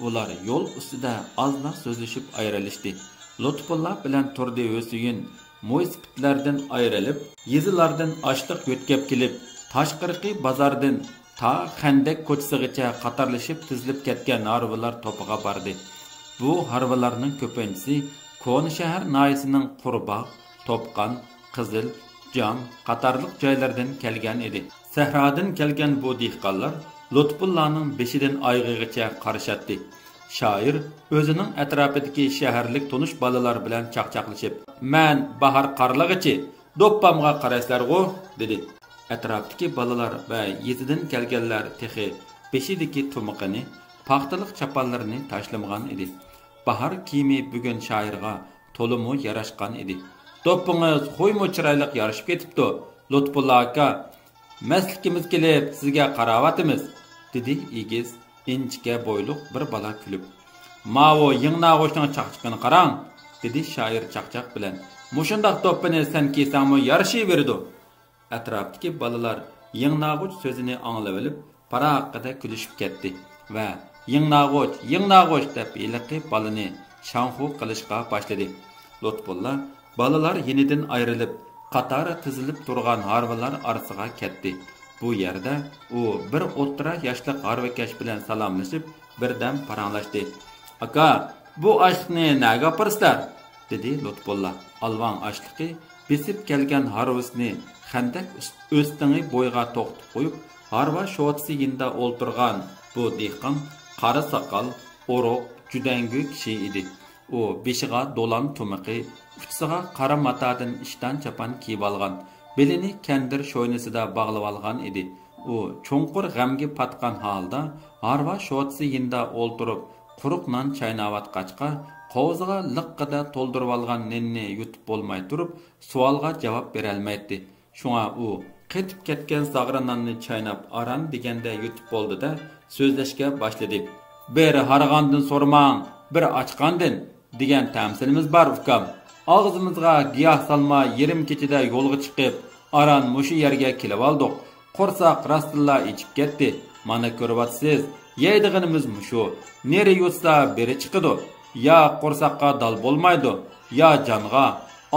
ئۇلار يول ئۈستىدە ئازلا سۆزلىشىپ ئايرىلىشتى. لۇتپۇللا بىلەن تۇردى ھۈسەيىن مويسىپىتلەردىن ئايرىلىپ، يېزىلاردىن ئاشلىق يۆتكەپ كېلىپ، تاشقىرىقى بازاردىن تا خەندەك كوچىسىغىچە قاتارلىشىپ تىزىلىپ كەتكەن ھارۋىلار توپىغا باردى. بۇ ھارۋىلارنىڭ كۆپىنچىسى كونا شەھەر ناھىيىسىنىڭ قۇرباغ، توپقان، قىزىل، جام قاتارلىق جايلاردىن كەلگەن ئىدى. سەھرادىن كەلگەن بۇ دېھقانلار لۇتپۇللانىڭ بېشىدىن ئايىغىغىچە قارىشاتتى. شائىر ئۆزىنىڭ ئەتراپىدىكى شەھەرلىك تونۇش بالىلار بىلەن چاقچاقلىشىپ، مەن باھار قارلىغىچى، دوپپامغا قارايسىلەرغۇ؟ دېدى. ئەتراپتىكى بالىلار ۋە يېزىدىن كەلگەنلەر تېخى بېشىدىكى تۇمىقىنى، پاختىلىق چاپانلىرىنى تاشلىمىغان ئىدى. باھار كىيىمى بۈگۈن شائىرغا تولىمۇ ياراشقان ئىدى. دوپپىڭىز خويمۇ چىرايلىق يارىشىپ كېتىپتۇ، لۇتپۇللا ئاكا. مەستلىكىمىز كېلىپ سىزگە قاراۋاتىمىز، دېدى ئېگىز، ئىنچىكە بويلۇق بىر بالا كۈلۈپ. ماۋۇ يىڭناغۇچنىڭ چاقچىقىنى قاراڭ، دېدى شائىر چاقچاق بىلەن. مۇشۇنداق دوپپىنى سەن كىيسەڭمۇ يارىشىۋېرىدۇ. ئەتراپتىكى بالىلار يىڭناغۇچ سۆزىنى ئاڭلىۋېلىپ، پاراققىدە كۈلۈشۈپ كەتتى ۋە يىڭناغۇچ، يىڭناغۇچ دەپ ھېلىقى بالىنى شاڭخۇ قىلىشقا باشلىدى. لۇتپۇللا بالىلار يېنىدىن ئايرىلىپ، قاتارى تىزىلىپ تۇرغان ھارۋىلار ئارىسىغا كەتتى. بۇ يەردە ئۇ بىر ئوتتۇرا ياشلىق ھارۋىكەش بىلەن سالاملىشىپ، بىردەم پاراڭلاشتى. ئاكا، بۇ ئاشلىقنى نەگە ئاپىرىسىلەر؟ دېدى لۇتپۇللا. ئالۋاڭ ئاشلىقى بېسىپ كەلگەن ھارۋىسىنى خەندەك ئۆستىڭى بويىغا توختىتىپ قويۇپ، ھارۋا شوتىسى يېنىدا ئولتۇرغان بۇ دېھقان قارا ساقال، ئورۇق، جۈدەڭگۈ كىشى ئىدى. ئۇ بېشىغا دولان تۇمىقى، ئۇچىسىغا قارا ماتادىن ئىشتان چاپان كىيىۋالغان، بېلىنى كەندىر شوينىسىدا باغلىۋالغان ئىدى. ئۇ چوڭقۇر غەمگە پاتقان ھالدا ھارۋا شوتىسى يېنىدا ئولتۇرۇپ، قۇرۇق نان چايناۋاتقاچقا، قوۋزىغا لىققىدە تولدۇرۇۋالغان نېنىنى يۇتۇپ بولماي تۇرۇپ، سوئالغا جاۋاب بېرەلمەيتتى. شۇڭا ئۇ قېتىپ كەتكەن زاغرا ناننى چايناپ، ئاران دېگەندە يۇتۇپ بولدى-دە، سۆزلەشكە باشلىدى. بىر ھارغاندىن سورىماڭ، بىر ئاچقاندىن، دېگەن تەمسىلىمىز بار، ئۇكام. ئاغزىمىزغا گىياھ سالماي، يېرىم كېچىدە يولغا چىقىپ، ئاران مۇشۇ يەرگە كېلىۋالدۇق. قورساق راستتىنلا ئېچىپ كەتتى. مانا كۆرۈۋاتىسىز، يەيدىغىنىمىز مۇشۇ. نېرى يۇتسا بېرى چىقىدۇ. يا قورساققا دال بولمايدۇ، يا جانغا.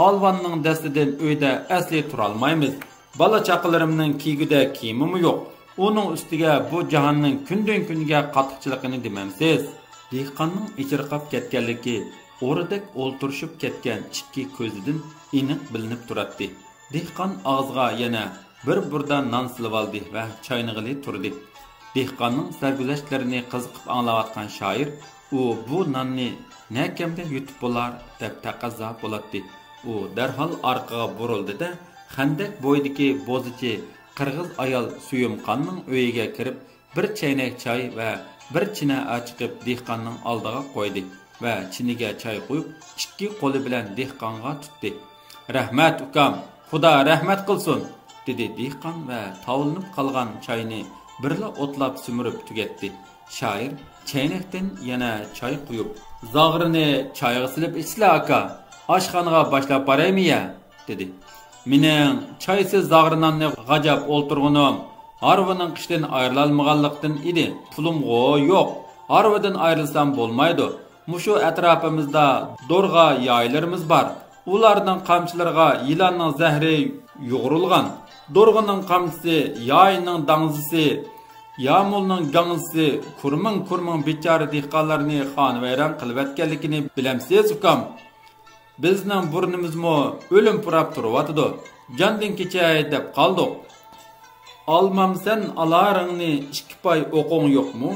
ئالۋاننىڭ دەستىدىن ئۆيدە ئەسلى تۇرالمايمىز. بالا-چاقىلىرىمنىڭ كىيگۈدەك كىيىمىمۇ يوق. ئۇنىڭ ئۈستىگە بۇ جاھاننىڭ كۈندىن-كۈنگە قاتتىقچىلىقىنى دېمەمسىز؟ دېھقاننىڭ ئېچىرقاپ كەتكەنلىكى، ئورىدەك ئولتۇرۇشۇپ كەتكەن ئىككى كۆزىدىن ئېنىق بىلىنىپ تۇراتتى. دېھقان ئاغزىغا يەنە بىر بۇردا نان سېلىۋالدى ۋە چاينىغىلى تۇردى. دېھقاننىڭ سەرگۈزەشتلىرىنى قىزىقىپ ئاڭلاۋاتقان شائىر، ئۇ بۇ ناننى نەكەمدە يۇتۇپ بولار دەپ تەقەززا بولاتتى. ئۇ دەرھال ئارقىغا بۇرۇلدى-دە، خەندەك بويىدىكى بوزىچى قىرغىز ئايال سۆيۈمخاننىڭ ئۆيىگە كىرىپ، بىر چەينەك چاي ۋە بىر چىنە ئاچىقىپ دېھقاننىڭ ئالدىغا قويدى ۋە چىنىگە چاي قۇيۇپ، ئىككى قولى بىلەن دېھقانغا تۇتتى. «رەھمەت، ئۇكام، خۇدا رەھمەت قىلسۇن!» دېدى دېھقان ۋە تاۋلىنىپ قالغان چاينى بىرلا ئوتلاپ سۈمۈرۈپ تۈگەتتى. شائىر چەينەكتىن يەنە چاي قۇيۇپ، «زاغرىنى چايغا سېلىپ ئىچىسىلە، ئاكا. ئاشخانىغا باشلاپ بارايمۇ يە؟» دېدى. «مېنىڭ چايسىز زاغرا ناننى غاجاپ ئولتۇرغىنىم ھارۋىنىڭ قىشتىن ئايرىلالمىغانلىقتىن ئىدى. پۇلۇمغۇ يوق. ھارۋىدىن ئايرىلسام بولمايدۇ. مۇشۇ ئەتراپىمىزدا دورغا يايلىرىمىز بار. ئۇلارنىڭ قامچىلىرىغا يىلاننىڭ زەھىرى يۇغۇرۇلغان. دورغىنىڭ قامچىسى، ياينىڭ داڭزىسى، يامۇلنىڭ گاڭزىسى كۇرمىڭ-كۇرمىڭ بىچارە دېھقانلارنى خانىۋەيران قىلىۋەتكەنلىكىنى بىلەمسىز، ئۇكام؟ بىزنىڭ بۇرنىمىزمۇ ئۆلۈم پۇراپ تۇرۇۋاتىدۇ. جاندىن كېچەي دەپ قالدۇق.» «ئالمامسەن ئالارىڭنى ئىككى پاي ئوقۇڭ يوقمۇ؟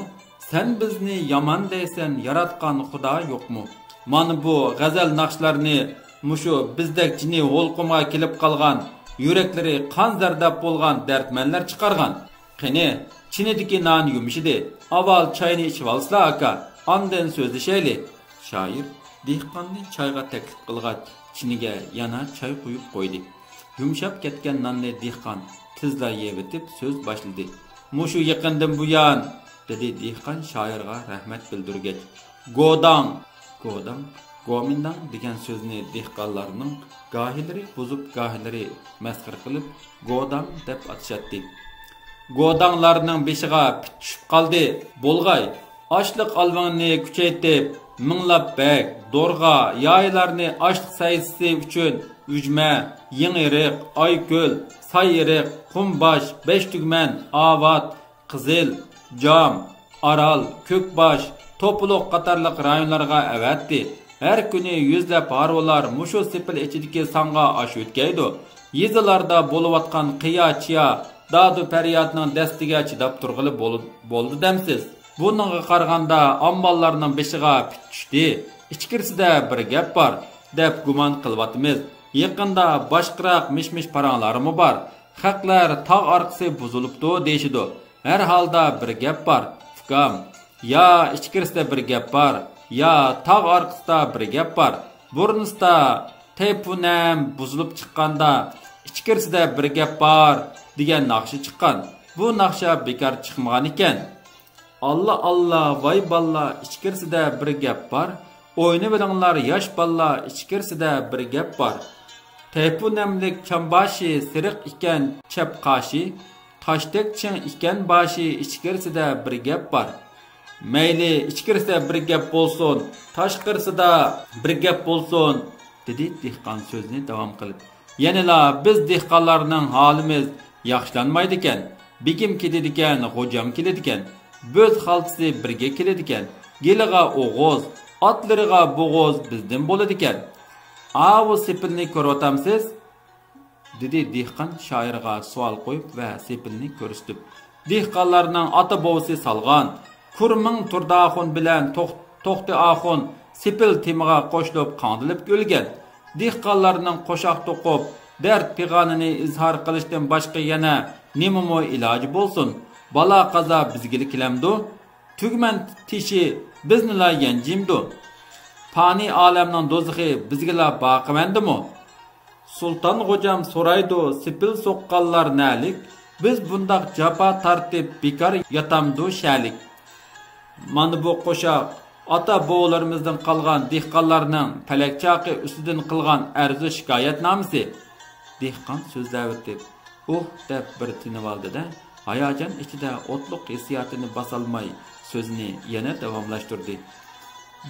سەن بىزنى يامان دەيسەن، ياراتقان خۇدا يوقمۇ؟» مانا بۇ غەزەل ناخشىلارنى مۇشۇ بىزدەك جېنى ھولقۇمغا كېلىپ قالغان، يۈرەكلىرى قان زەرداب بولغان دەردمەنلەر چىقارغان. «قېنى، چىنىدىكى نان يۇمشىدى. ئاۋۋال چاينى ئىچىۋالسىلا، ئاكا، ئاندىن سۆزلىشەيلى.» شائىر دېھقاننى چايغا تەكلىپ قىلغاچ، چىنىگە يەنە چاي قۇيۇپ قويدى. يۇمشاپ كەتكەن ناننى دېھقان تېزلا يەۋېتىپ سۆز باشلىدى. «مۇشۇ يېقىندىن بۇيان»، دېدى دېھقان شائىرغا رەھمەت بىلدۈرگەچ، «گوداڭ»، گوداڭ، گومىنداڭ دېگەن سۆزنى دېھقانلارنىڭ گاھىلىرى بۇزۇپ، گاھىلىرى مەسخىرە قىلىپ، گوداڭ دەپ ئاتىشاتتى. «گوداڭلارنىڭ بېشىغا پىت چۈشۈپ قالدى. بولغاي، ئاشلىق ئالۋاڭنى كۈچەيتىپ، مىڭلاپ بەگ، دورغا، يايلارنى ئاشلىق سەيسىسى ئۈچۈن ئۈجمە، يېڭىئېرىق، ئايكۆل، سايئېرىق، قۇمباش، بەشتۈگمەن، ئاۋات، قىزىل، جام، ئارال، كۆكباش، توپىلىق قاتارلىق رايونلارغا ئەۋەتتى. ھەر كۈنى يۈزلەپ ھارۋىلار مۇشۇ سېپىل ئىچىدىكى ساڭغا ئاش يۆتكەيدۇ. يېزىلاردا بولۇۋاتقان قىيا-چىيا، دادۇ-پەريادنىڭ دەستىگە چىداپ تۇرغىلى بول-، بولدى دەمسىز؟ بۇنىڭغا قارىغاندا ئامماللارنىڭ بېشىغا پىت چۈشتى. ئىچكىرىسىدە بىر گەپ بار، دەپ گۇمان قىلىۋاتىمىز. يېقىندا باشقىراق مىش-مىش پاراڭلارمۇ بار. خەقلەر تاغ ئارقىسى بۇزۇلۇپتۇ دېيىشىدۇ. ھەر ھالدا بىر گەپ بار، ئۇكام. يا ئىچكىرىسىدە بىر گەپ بار، يا تاغ ئارقىسىدا بىر گەپ بار. بۇرنىسىدا تەيپۇنەم بۇزۇلۇپ چىققاندا، ئىچكىرىسىدە بىر گەپ بار دېگەن ناخشا چىققان. بۇ ناخشا بىكار چىقمىغان ئىكەن. ئاللا، ئاللا، ۋاي باللا، ئىچكىرىسىدە بىر گەپ بار. ئوينىۋېلىڭلار ياش باللا، ئىچكىرىسىدە بىر گەپ بار. تەيپۇنەملىك چامباشى سېرىق ئىكەن چەپ قاشى، تاشتەك چىڭ ئىكەن باشى، ئىچكىرىسىدە بىر گەپ بار. مەيلى، ئىچكىرىسىدە بىر گەپ بولسۇن، تاشقىرىسىدا بىر گەپ بولسۇن، دېدى دېھقان سۆزىنى داۋام قىلىپ. يەنىلا بىز دېھقانلارنىڭ ھالىمىز ياخشىلانمايدىكەن. بېگىم كېتىدىكەن، غوجام كېلىدىكەن. بۆز خالتىسى بىرگە كېلىدىكەن. گېلىغا ئوغۇز، ئاتلىرىغا بوغۇز بىزدىن بولىدىكەن. ئاۋۇ سېپىلنى كۆرۈۋاتامسىز؟ دېدى دېھقان شائىرغا سوئال قويۇپ ۋە سېپىلنى كۆرسىتىپ. دېھقانلارنىڭ ئاتا-بوۋىسى سالغان. كۇرمىڭ تۇردى ئاخۇن بىلەن توخ-، توختى ئاخۇن سېپىل تېمىغا قوشۇلۇپ قاڭدىلىپ ئۆلگەن. دېھقانلارنىڭ قوشاق توقۇپ، دەرد پىغانىنى ئىزھار قىلىشتىن باشقا يەنە نېمىمۇ ئىلاجى بولسۇن؟ بالا-قازا بىزگىلا كېلەمدۇ؟ تۈگمەن تېشى بىزنىلا يەنجىيمدۇ؟ پانىي ئالەمنىڭ دوزىخى بىزگىلا باقىۋەندىمۇ؟ سۇلتان غوجام سورايدۇ، سېپىل سوققانلار نەلىك؟ بىز بۇنداق جاپا تارتىپ، بىكار ياتامدۇ شەلىك؟ مانا بۇ قوشاق ئاتا-بوۋىلىرىمىزدىن قالغان دېھقانلارنىڭ پەلەك چاقى ئۈستىدىن قىلغان ئەرزۇ شىكايەتنامىسى. دېھقان سۆزلەۋېتىپ، ئۇھ دەپ بىر تىنىۋالدى-دە، ھاياجان ئىچىدە ئوتلۇق ھېسسىياتىنى باسالماي سۆزىنى يەنە داۋاملاشتۇردى.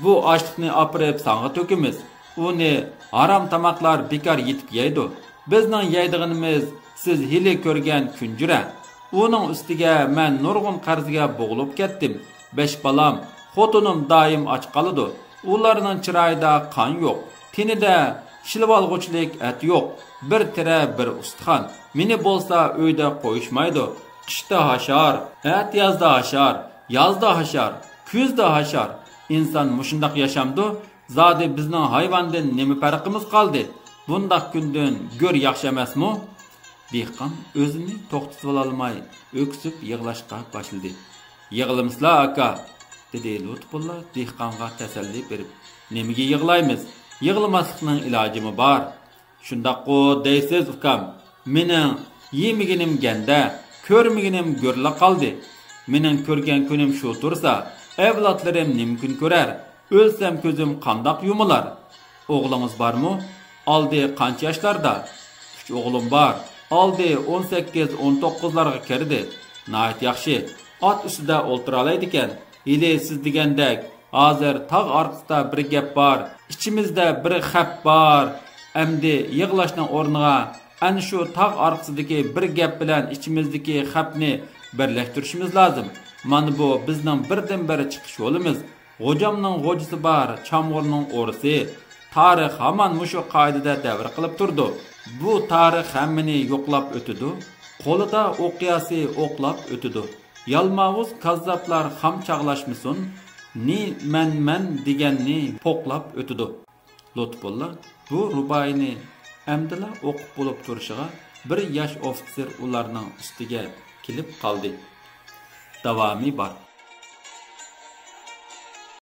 بۇ ئاشلىقنى ئاپىرىپ ساڭا تۆكىمىز. ئۇنى ھارام تاماقلار بىكار يېتىپ يەيدۇ. بىزنىڭ يەيدىغىنىمىز سىز ھېلى كۆرگەن كۈنجۈرە. ئۇنىڭ ئۈستىگە مەن نۇرغۇن قەرزگە بوغۇلۇپ كەتتىم. بەش بالام، خوتۇنۇم دائىم ئاچ قالىدۇ. ئۇلارنىڭ چىرايىدا قان يوق، تېنىدە شىلىۋالغۇچىلىك ئەت يوق. بىر تېرە، بىر ئۇستىخان. مېنى بولسا ئۆيدە قويۇشمايدۇ. قىشتا ھاشار، ئەتىيازدا ھاشار، يازدا ھاشار، كۈزدە ھاشار. ئىنسان مۇشۇنداق ياشامدۇ؟ زادى بىزنىڭ ھايۋاندىن نېمە پەرقىمىز قالدى؟ بۇنداق كۈندىن گۆر ياخشى ئەمەسمۇ؟ دېھقان ئۆزىنى توختىتىۋالالماي ئۆكسۈپ يىغلاشقا باشلىدى. يىغلىمىسىلا، ئاكا، دېدى لۇتپۇللا دېھقانغا تەسەللى بېرىپ. نېمىگە يىغلايمىز؟ يىغلىماسلىقنىڭ ئىلاجىمۇ بار. شۇنداققۇ دەيسىز، ئۇكام. مېنىڭ يېمىگىنىم گەندە، كۆرمىگىنىم گۆرلا قالدى. مېنىڭ كۆرگەن كۈنۈم شۇ تۇرسا، ئەۋلادلىرىم نېمە كۈن كۆرەر؟ ئۆلسەم كۆزۈم قانداق يۇمۇلار؟ ئوغلىڭىز بارمۇ؟ ئالدى قانچە ياشلاردا؟ ئۈچ ئوغلۇم بار. ئالدى ئون سەككىز، ئون توققۇزلارغا كىردى. ناھايىتى ياخشى. ئات ئۈستىدە ئولتۇرالايدىكەن. ھېلى سىز دېگەندەك ھازىر تاغ ئارقىسىدا بىر گەپ بار، ئىچىمىزدە بىر خەپ بار. ئەمدى يىغلاشنىڭ ئورنىغا ئەنە شۇ تاغ ئارقىسىدىكى بىر گەپ بىلەن ئىچىمىزدىكى خەپنى بىرلەشتۈرۈشىمىز لازىم. مانا بۇ بىزنىڭ بىردىنبىر چىقىش يولىمىز. غوجامنىڭ غوجىسى بار، چامغۇرنىڭ ئورىسى. تارىخ ھامان مۇشۇ قائىدىدە دەۋر قىلىپ تۇرىدۇ. بۇ تارىخ ھەممىنى يوقلاپ ئۆتىدۇ. قولىدا ئوقياسى ئوقلاپ ئۆتىدۇ. يالماۋۇز كاززاپلار خام چاغلاشمىسۇن، نى مەن مەن دېگەننى پوقلاپ ئۆتىدۇ. لۇتپۇللا بۇ رۇبائىينى ئەمدىلا ئوقۇپ بولۇپ تۇرۇشىغا، بىر ياش ئوفىتسېر ئۇلارنىڭ ئۈستىگە كېلىپ قالدى. داۋامى بار.